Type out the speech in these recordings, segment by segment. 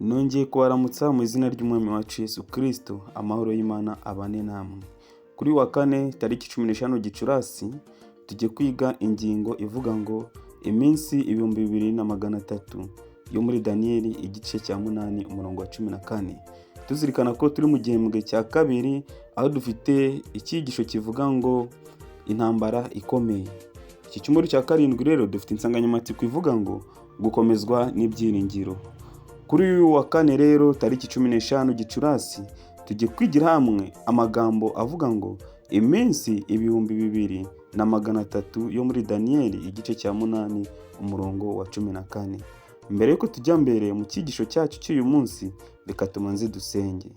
Nongeye kubaramutsa mu izina ry'Umwami wacu Yesu Kristo, amahoro y'Imana abane namwe. Kuri wa kane tariki 15 Gicurasi, tujye kwiga ingingo ivuga ngo iminsi 2300 yo muri Daniyeli igice cya 8 umurongo wa 14. Tuzirikana ko turi mu gihembwe cya kabiri, aho dufite icyigisho kivuga ngo intambara ikomeye. Iki cyumweru cya karindwi rero dufite insanganyamatsiko ivuga ngo gukomezwa n'ibyiringiro. Kuri uyu wa kane rero tariki 15 Gicurasi, tujye kwigira hamwe amagambo avuga ngo iminsi 2300 yo muri Daniyeli igice cya 8 umurongo wa 14. Mbere yuko tujya mbere mu cyigisho cyacu cy'uyu munsi, reka tumanze dusenge.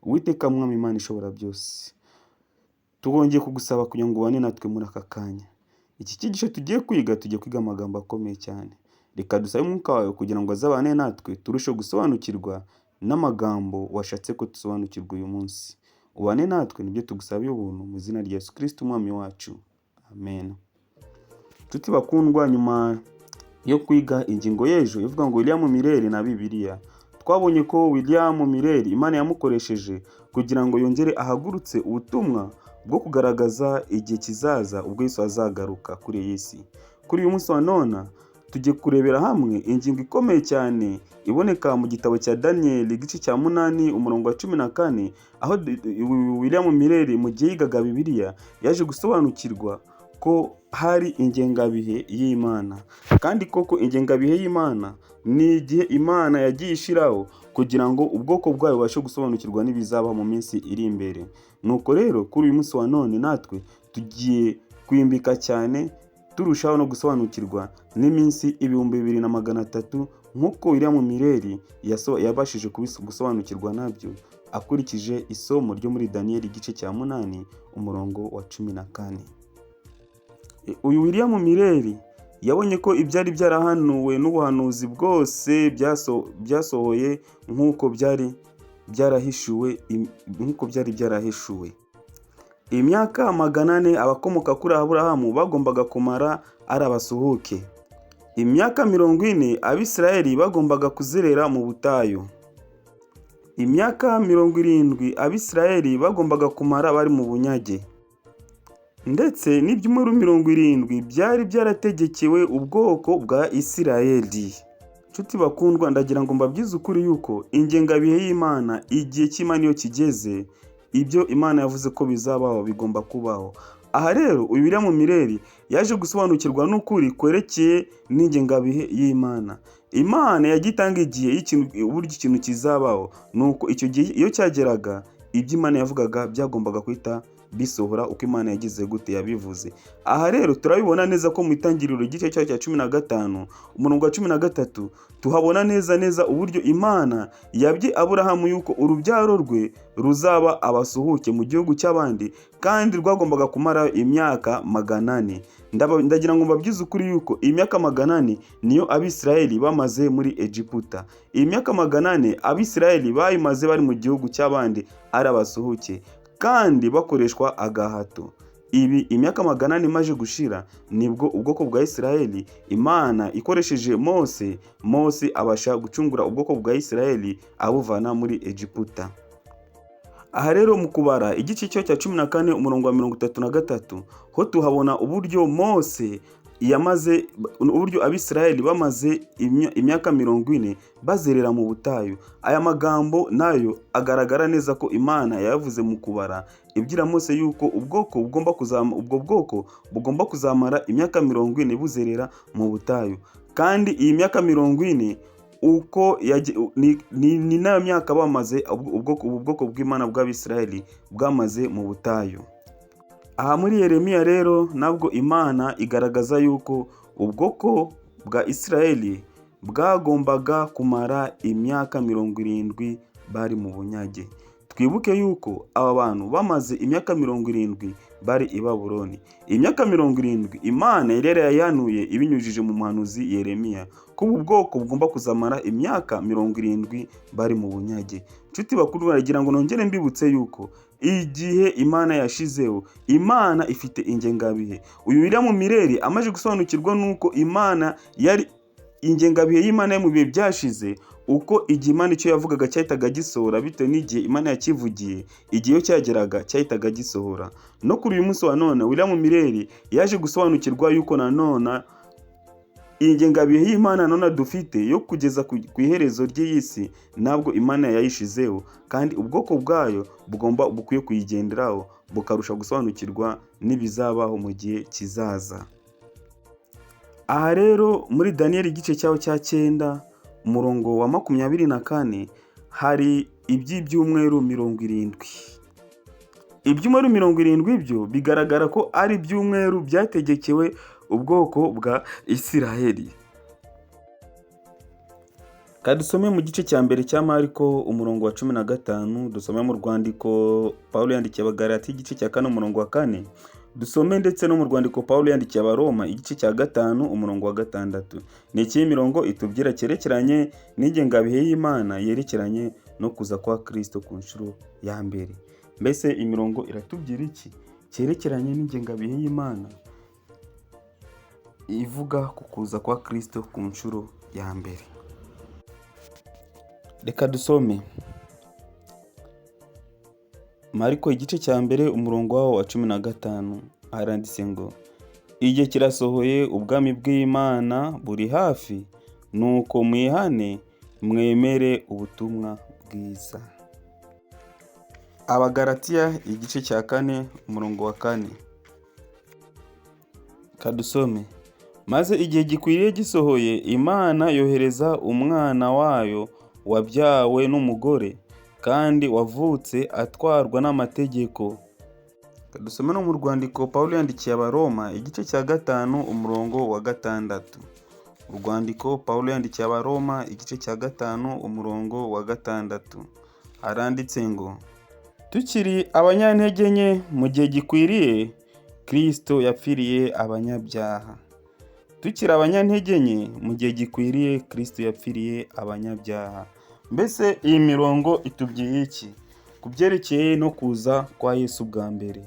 Uwiteka Mwami Imana ishobora byose, tubongeye kugusaba kugira ngo ubane natwe muri aka kanya. Iki cyigisho tugiye kwiga, tugiye kwiga amagambo akomeye cyane. Reka dusabe umwuka wawe kugira ngo azabane natwe, turusheho gusobanukirwa n'amagambo washatse ko dusobanukirwa uyu munsi. Ubane natwe, nibyo tugusabiye ubuntu mu izina rya Yesu Kristo Umwami wacu. Amen. Nshuti bakundwa, nyuma yo kwiga ingingo y'ejo ivuga ngo William Miller na Bibiliya, twabonye ko William Miller Imana yamukoresheje kugira ngo yongere ahagurutse ubutumwa bwo kugaragaza igihe kizaza ubwo Yesu azagaruka kuri iyi si. Kuri uyu munsi wa none tujye kurebera hamwe ingingo ikomeye cyane iboneka mu gitabo cya Daniel igice cya 8 umurongo wa 14, aho William Miller mu gihe yigaga Bibiliya yaje gusobanukirwa ko hari ingengabihe y'Imana. Kandi koko ingengabihe y'Imana ni igihe Imana yagiye ishyiraho kugira ngo ubwoko bwayo bubashe gusobanukirwa n'ibizaba mu minsi iri imbere. Nuko rero kuri uyu munsi wa none natwe tugiye kwimbika cyane, turushaho no gusobanukirwa n'iminsi 2300 nk'uko William Miller yabashije gusobanukirwa nabyo akurikije isomo ryo muri Daniel igice cya 8 umurongo wa 14. Uyu William Miller yabonye ko ibyari byarahanuwe n'ubuhanuzi bwose byasohoye nk'uko byari byarahishuwe, nk'uko byari byarahishuwe. Imyaka 400 abakomoka kuri Aburahamu bagombaga kumara ari abasuhuke. Imyaka 40 Abisirayeli bagombaga kuzerera mu butayu. Imyaka 70 Abisirayeli bagombaga kumara bari mu bunyage. Ndetse n'ibyumweru 70 byari byarategekewe ubwoko bwa Isirayeli. Nshuti bakundwa, ndagira ngo mbabwize ukuri yuko ingengabihe y'Imana, igihe cy'Imana iyo kigeze, ibyo Imana yavuze ko bizabaho bigomba kubaho. Aha rero uyu William Miller yaje gusobanukirwa n'ukuri kwerekeye n'ingengabihe y'Imana. Imana yagiye itanga igihe y'ikintu, uburyo ikintu kizabaho. Nuko icyo gihe iyo cyageraga, ibyo Imana yavugaga byagombaga guhita bisohora uko Imana yagize gute yabivuze. Aha rero turabibona neza ko mu itangiriro igice cyayo cya 15 umurongo wa 13 tuhabona neza neza uburyo Imana yabwiye Aburahamu yuko urubyaro rwe ruzaba abasuhuke mu gihugu cy'abandi, kandi rwagombaga kumara imyaka 400. Ndagira ngo mbabwize ukuri yuko iyi myaka 400 niyo Abisirayeli bamaze muri Egiputa. Iyi myaka 400 Abisirayeli bayimaze bari mu gihugu cy'abandi ari abasuhuke, kandi bakoreshwa agahato. Ibi imyaka 400 imaze gushira, nibwo ubwoko bwa Isirayeli Imana ikoresheje Mose, Mose abasha gucungura ubwoko bwa Isirayeli abuvana muri Egiputa. Aha rero mu Kubara igice cyo cya 14 umurongo wa 33 ho tuhabona uburyo Mose yamaze, uburyo Abisirayeli bamaze imyaka 40 bazerera mu butayu. Aya magambo nayo agaragara neza ko Imana yayavuze mu Kubara ibwira Mose yuko ubwoko bugomba kuzama, ubwo bwoko bugomba kuzamara imyaka 40 buzerera mu butayu. Kandi iyi myaka 40 uko ni nayo myaka bamaze, ubu bwoko bw'Imana bw'Abisirayeli bwamaze mu butayu. Aha muri Yeremiya rero nabwo Imana igaragaza yuko ubwoko bwa Isirayeli bwagombaga kumara imyaka 70 bari mu bunyage. Twibuke yuko aba bantu bamaze imyaka 70 bari i Babuloni. Imyaka 70 Imana yari yarayahanuye ibinyujije mu muhanuzi Yeremiya ko ubu bwoko bugomba kuzamara imyaka 70 bari mu bunyage. Nshuti bakuru, baragira ngo nongere mbibutse yuko igihe Imana yashizeho, Imana ifite ingengabihe. Uyu William Miller amaze gusobanukirwa nuko Imana yari ingengabihe y'Imana yo mu bihe byashize, Uko igihe Imana icyo yavugaga cyahitaga gisohora bitewe n'igihe Imana yakivugiye, igihe iyo cyageraga cyahitaga gisohora. No kuri uyu munsi wa none William Miller yaje gusobanukirwa yuko nanone ingengabihe y'Imana none dufite yo kugeza ku iherezo ry'iyi si ntabwo Imana yayishizeho, kandi ubwoko bwayo bugomba bukwiye kuyigenderaho bukarusha gusobanukirwa n'ibizabaho mu gihe kizaza. Aha rero muri Daniyeli igice cyaho cya 9 umurongo wa 24 hari iby'ibyumweru 70. Ibyumweru 70 byo bigaragara ko ari ibyumweru byategekewe ubwoko bwa Isiraheli. Kadusome mu gice cya mbere cya Mariko umurongo wa 15, dusome mu rwandiko Pawulo yandikiye Abagalati igice cya 4 umurongo wa 4, dusome ndetse no mu rwandiko Pawulo yandikiye Abaroma igice cya 5 umurongo wa 6. Ni ikihe mirongo itubwira cyerekeranye n'ingengabihe y'Imana yerekeranye no kuza kwa Kristo ku nshuro ya mbere? Mbese imirongo iratubwira iki cyerekeranye n'ingengabihe y'Imana ivuga ku kuza kwa Kristo ku nshuro ya mbere? Reka dusome Mariko igice cya mbere umurongo wawo wa 15, haranditse ngo: igihe kirasohoye, ubwami bw'Imana buri hafi, nuko mwihane mwemere ubutumwa bwiza. Abagalatiya igice cya 4 umurongo wa 4. Kadusome: maze igihe gikwiriye gisohoye, Imana yohereza umwana wayo wabyawe n'umugore, kandi wavutse atwarwa n'amategeko. Dusome no mu rwandiko Pawulo yandikiye Abaroma igice cya 5 umurongo wa 6. Urwandiko Pawulo yandikiye Abaroma igice cya 5 umurongo wa 6 haranditse ngo: tukiri abanyantege nke mu gihe gikwiriye, Kristo yapfiriye abanyabyaha. Tukiri abanyantege nke mu gihe gikwiriye, Kristo yapfiriye abanyabyaha. Mbese iyi mirongo itubwiye iki ku byerekeye no kuza kwa Yesu bwa mbere?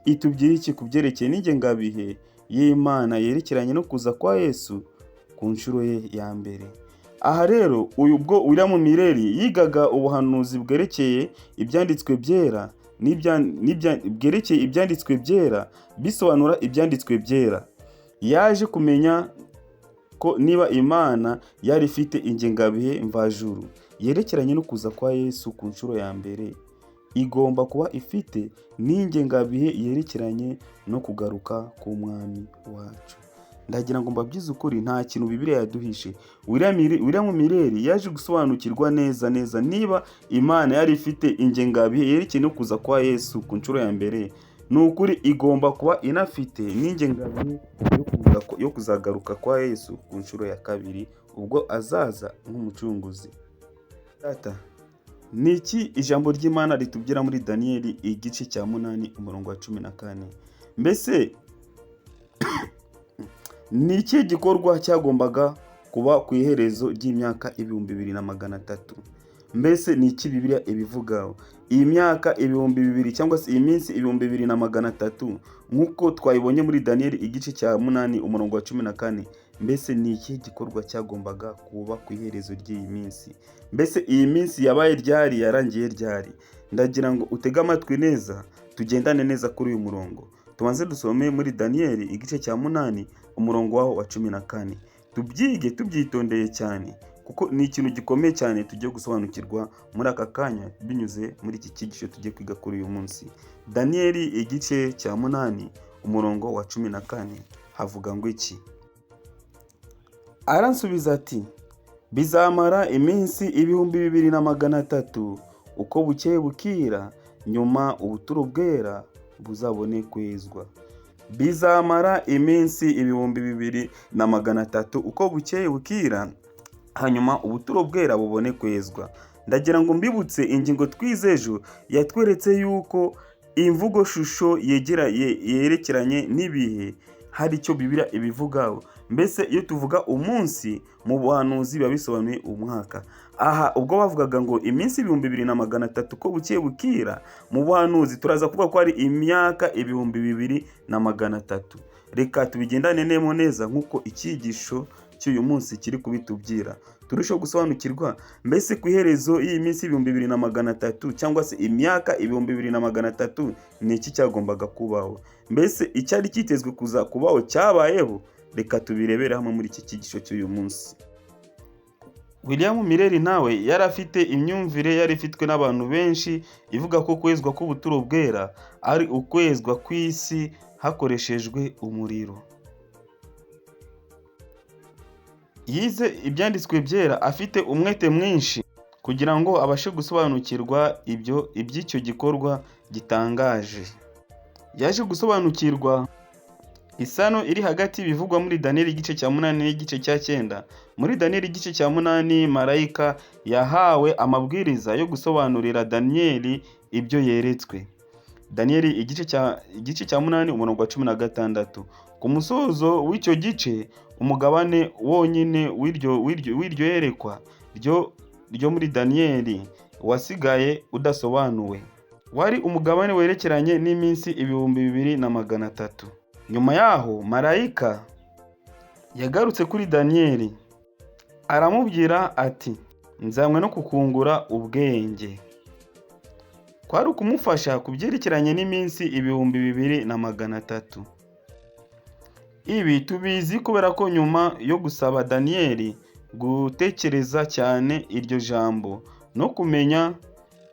Itubwiye iki ku byerekeye n'ingengabihe y'Imana yerekeranye no kuza kwa Yesu ku nshuro ye ya mbere? Aha rero uyu ubwo William Miller yigaga ubuhanuzi bwerekeye ibyanditswe byera bwerekeye ibyanditswe byera bisobanura ibyanditswe byera, yaje kumenya ko niba Imana yari ifite ingengabihe mvajuru yerekeranye no kuza kwa Yesu ku nshuro ya mbere, igomba kuba ifite n'ingengabihe yerekeranye no kugaruka k'umwami wacu. Ndagira ngo mbabwize ukuri, nta kintu Bibiliya yaduhishe. William Miller yaje gusobanukirwa neza neza niba Imana yari ifite ingengabihe yerekeye no kuza kwa Yesu ku nshuro ya mbere, ni ukuri igomba kuba inafite n'ingengabihe yo kuzagaruka kwa Yesu ku nshuro ya kabiri, ubwo azaza nk'umucunguzi. Data, ni iki ijambo ry'Imana ritubwira muri Daniyeli igice cya 8 umurongo wa 14? Mbese ni ikihe gikorwa cyagombaga kuba ku iherezo ry'imyaka 2300? Mbese ni iki Bibiliya ibivugaho? Iyi myaka 2000 cyangwa se iyi minsi 2300 nk'uko twayibonye muri Daniyeli igice cya 8 umurongo wa 14, mbese ni ikihe gikorwa cyagombaga kuba ku iherezo ry'iyi minsi? Mbese iyi minsi yabaye ryari, yarangiye ryari? Ndagira ngo utege amatwi neza, tugendane neza kuri uyu murongo. Tubanze dusome muri Daniyeli igice cya 8 umurongo waho wa 14, tubyige tubyitondeye cyane, kuko ni ikintu gikomeye cyane tugiye gusobanukirwa muri aka kanya binyuze muri iki cyigisho tugiye kwiga kuri uyu munsi. Daniyeli igice cya 8 umurongo wa 14 havuga ngo iki? Aransubiza ati: bizamara iminsi 2300 uko bukeye bukira, nyuma ubuturo bwera buzabone kwezwa. Bizamara iminsi 2300 uko bukeye bukira, hanyuma ubuturo bwera bubone kwezwa. Ndagira ngo mbibutse ingingo twize ejo yatweretse yuko imvugo shusho yerekeranye n'ibihe hari icyo Bibiliya ibivugaho. Mbese iyo tuvuga umunsi mu buhanuzi biba bisobanuye umwaka. Aha ubwo bavugaga ngo iminsi 2300 ko bukeye bukira, mu buhanuzi turaza kuvuga ko ari imyaka 2300. Reka tubigendane neza nk'uko icyigisho cy'uyu munsi kiri kubitubwira. turusheho gusobanukirwa mbese ku iherezo y'iyi minsi 2300 cyangwa se imyaka 2300 ni iki cyagombaga kubaho, mbese icyari cyitezwe kuza kubaho cyabayeho. Reka tubirebere hamwe muri iki cyigisho cy'uyu munsi. William Miller nawe yari afite imyumvire yari ifitwe n'abantu benshi ivuga ko kwezwa k'ubuturo bwera ari ukwezwa kw'isi hakoreshejwe umuriro. Yize ibyanditswe byera afite umwete mwinshi kugira ngo abashe gusobanukirwa iby'icyo gikorwa gitangaje. Yaje gusobanukirwa isano iri hagati y'ibivugwa muri Daniyeli igice cya 8 n'igice cya 9. Muri Daniyeli igice cya 8 marayika yahawe amabwiriza yo gusobanurira Daniyeli ibyo yeretswe. Daniyeli igice cya 8 umurongo wa 16. Ku musozo w'icyo gice, umugabane wonyine w'iryo yerekwa ryo muri Daniyeli wasigaye udasobanuwe. Wari umugabane werekeranye n'iminsi 2300. Nyuma yaho marayika yagarutse kuri Daniyeli aramubwira ati nzanywe no kukungura ubwenge. Kwari ukumufasha ku byerekeranye n'iminsi 2300. Ibi tubizi kubera ko nyuma yo gusaba Daniyeli gutekereza cyane iryo jambo no kumenya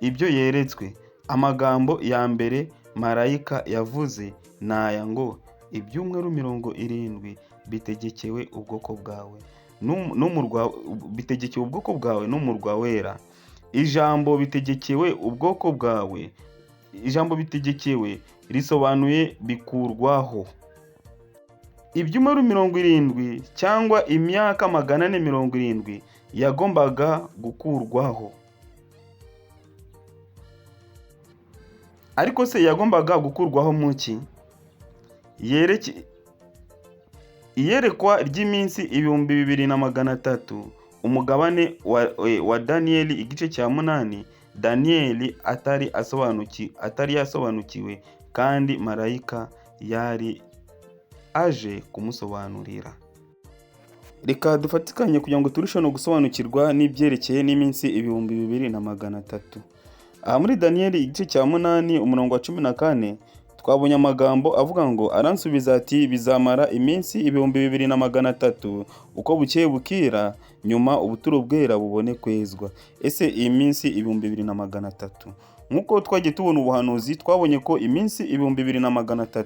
ibyo yeretswe, amagambo ya mbere marayika yavuze naya ngo ibyumweru 70 bitegekewe ubwoko bwawe n'umurwa, bitegekewe ubwoko bwawe n'umurwa wera. Ijambo bitegekewe ubwoko bwawe, ijambo bitegekewe risobanuye bikurwaho. Ibyumweru 70 cyangwa imyaka 470 yagombaga gukurwaho. Ariko se yagombaga gukurwaho mu ki? Iyerekwa ry'iminsi 2300, umugabane wa Daniyeli igice cya 8, Daniyeli atari yasobanukiwe kandi marayika yari aje kumusobanurira. Reka dufatikanye kugira ngo turusheho no gusobanukirwa n'ibyerekeye n'iminsi 2300. Aha muri Daniyeli igice cya 8 umurongo wa 14 twabonye amagambo avuga ngo aransubiza ati bizamara iminsi 2300 uko bukeye bukira, nyuma ubuturo bwera bubone kwezwa. Ese iyi minsi 2300 nk'uko twagiye tubona ubuhanuzi, twabonye ko iminsi 2300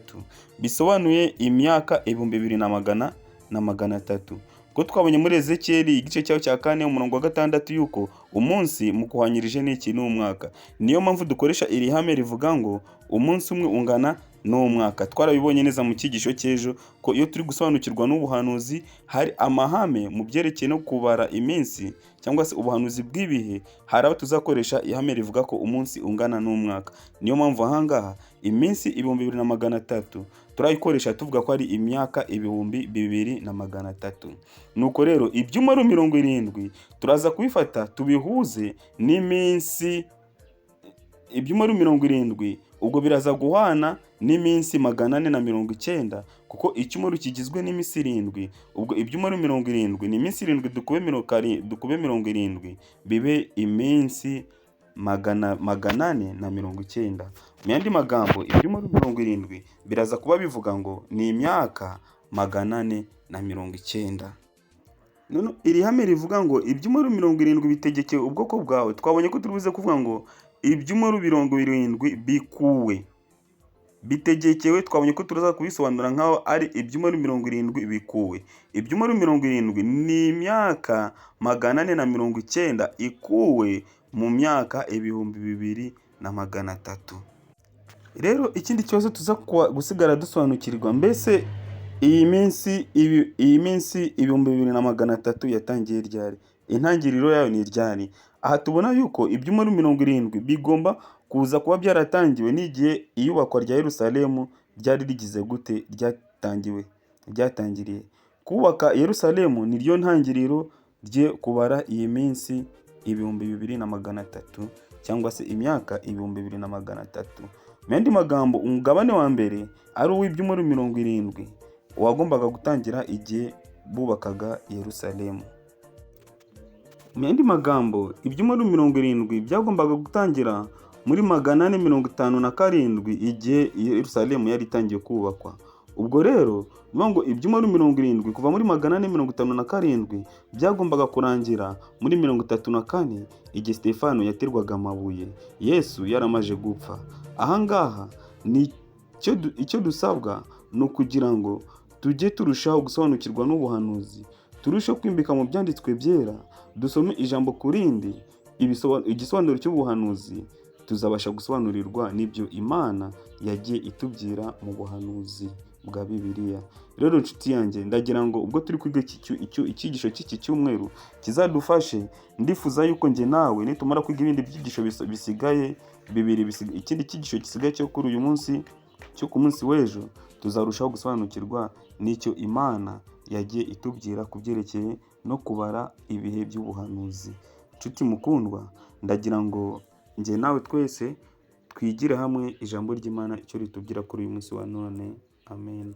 bisobanuye imyaka 2300. Ko twabonye muri Ezekiyeli igice cyaho cya 4 umurongo wa 6 yuko umunsi mukuhanyirije n'iki n'umwaka. Niyo mpamvu dukoresha iri hame rivuga ngo umunsi umwe ungana n'umwaka. Twarabibonye neza mu cyigisho cy'ejo ko iyo turi gusobanukirwa n'ubuhanuzi hari amahame mu byerekeye no kubara iminsi cyangwa se ubuhanuzi bw'ibihe, hari aho tuzakoresha ihame rivuga ko umunsi ungana n'umwaka. Niyo mpamvu ahangaha iminsi 2300 turayikoresha tuvuga ko ari imyaka 2300. Nuko rero ibyumweru 70 turaza kubifata tubihuze n'iminsi ibyumweru 70, ubwo biraza guhana n'iminsi 490, kuko icyumweru kigizwe n'iminsi 7. Ubwo ibyumweru 70 ni iminsi 7 dukube 70 bibe iminsi 490. Mu yandi magambo ibyumweru 70 biraza kuba bivuga ngo ni imyaka 490. None iri hame rivuga ngo ibyumweru 70 bitegekeye ubwoko bwawe, twabonye ko turi buze kuvuga ngo ibyumweru 70 bikuwe bitegekewe. Twabonye ko turaza kubisobanura nkaho ari ibyumweru 70 bikuwe. Ibyumweru 70 ni imyaka 490 ikuwe mu myaka 2300. Rero ikindi kibazo tuza gusigara dusobanukirwa, mbese iyi minsi 2300 yatangiye ryari? Intangiriro yayo ni ryari? Aha tubona yuko ibyumweru 70 bigomba kuza kuba byaratangiwe n'igihe iyubakwa rya Yerusalemu ryari rigize gute, ryatangiriye. Kubaka Yerusalemu ni ryo ntangiriro rye kubara iyi minsi 2300 cyangwa se imyaka 2300. Mu yandi magambo umugabane wa mbere ari uw'ibyumweru 70 wagombaga gutangira igihe bubakaga Yerusalemu. Mu yandi magambo, ibyumweru 70 byagombaga gutangira muri 457 igihe Yerusalemu yari itangiye kubakwa. Ubwo rero ni ukuvuga ngo ibyumweru 70 kuva muri 457 byagombaga kurangira muri 34 igihe Stefano yaterwaga amabuye, Yesu yaramaze gupfa. Ahangaha ni icyo dusabwa ni ukugira ngo tujye turushaho gusobanukirwa n'ubuhanuzi, turusheho kwimbika mu byanditswe byera, dusome ijambo ku rindi, igisobanuro cy'ubuhanuzi, tuzabasha gusobanurirwa n'ibyo Imana yagiye itubwira mu buhanuzi bwa Bibiliya. Rero nshuti yanjye, ndagira ngo ubwo turi kwiga icyigisho cy'iki cyumweru kizadufashe. Ndifuza yuko njye nawe nitumara kwiga ibindi byigisho bisigaye bibiri, ikindi cyigisho gisigaye cyo kuri uyu munsi, cyo ku munsi w'ejo, tuzarushaho gusobanukirwa n'icyo Imana yagiye itubwira ku byerekeye no kubara ibihe by'ubuhanuzi. Nshuti mukundwa, ndagira ngo njye nawe twese twigire hamwe ijambo ry'Imana icyo ritubwira kuri uyu munsi wa none. Amen.